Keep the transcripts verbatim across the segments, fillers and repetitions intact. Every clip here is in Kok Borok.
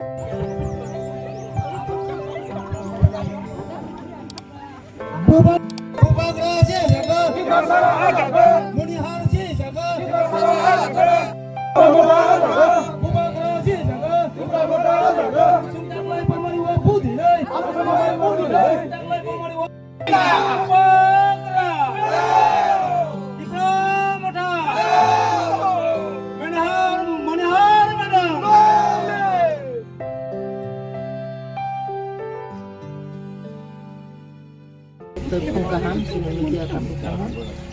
Bubagra je jaga, Manihar je jaga, Bubagra je jaga, Sumdaklai Pamari wa budinai, Sumdaklai Pamari wa Bubagra, Tipra Motha, Manihar, Manihar Motha. Tei phung kaham chini media tabuk tamo.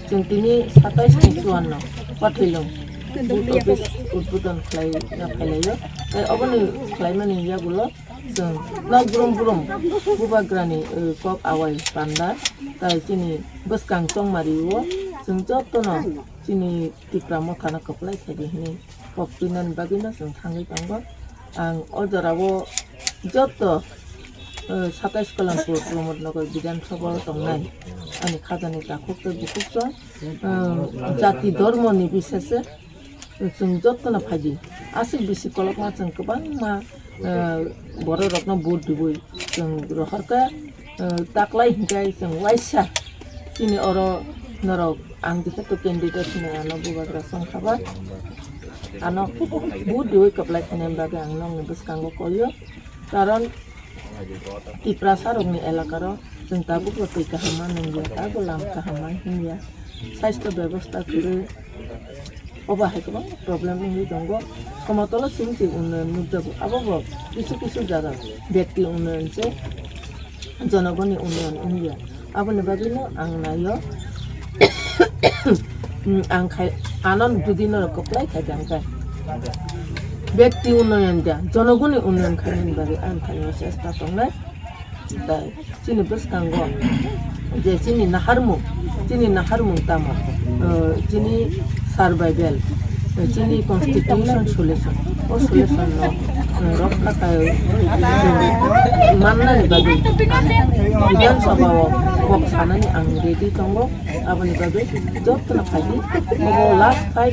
Chwng tini satais ni chuanno Pathilung booth office udbodon khlai na phailaio. Tei oboni khlaimani yagulo chwng nok brum brum Bubagrani, eh, kok awai panda. Tai chini bwskang chongmari o chwng jotono chini Tipra Mothano kwplai khaidi hwnwi kok twinani bagwino chwng thangwi tongo. Ang o jorao joto, eh, satais Kalamkor Pramod Nagar Bidhan Sabha o tongnai ani khajani takhuk tei bukhuk song, eh, jati dhormo ni bisese chwng jotono phaidi. Aswk bisi kolokma chwng kwbangma, eh, borok rokno vote diwi chwng rohorkha. Eh, taklai hinkhe chwng waisa chini oro norok ang jehetu candidate hinwi ano Bubagra songkha ba, ano vote diwi kwplai khainani bagwi ang nokni bwskango koio. Karon Tiprasa rokni elakaro chwng tabukbo twi kaham ma nungya, tabukbo lam kaham ma hinya, sastho bebosta kwrwi. Obo hai kwbang problem wngwi tongo. Somotolo simi se unnayan nukjago. Abo bo kisu kisu jaga byakti unnayan se jonogoni unnayan wngya. Aboni bagwino ang naio, ang khai, ano jodi norok kwplai khai kha, ang khai byakti unnayan ja, jonogoni unnayan khainani bagwi ang khainani chesta tongnai. Tei chini bwskango je chini naharmung, chini naharmung tamo, eh, chini survival, eh, chini constitution solution, o solution no, eh, rokha khai mannani bagwi Bidhan Sabha o kok sanani ang ready tongo. Aboni bagwi jotono phaidi, obo last fight,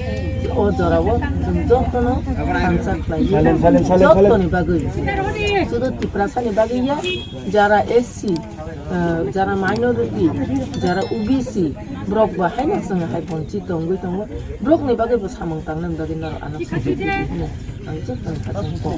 o jorao chwng jotono thansa khlaiwi, jotoni bagwi, sudu Tiprasani bagwi ya, jara S C, eh, jara minority, jara O B C, borok bo haino chwng hai bonchi tongwi tongo, borokni bagwi bo samung tangnani bagwi norok ano khaijak di hwnwi ang jotono khajang kok.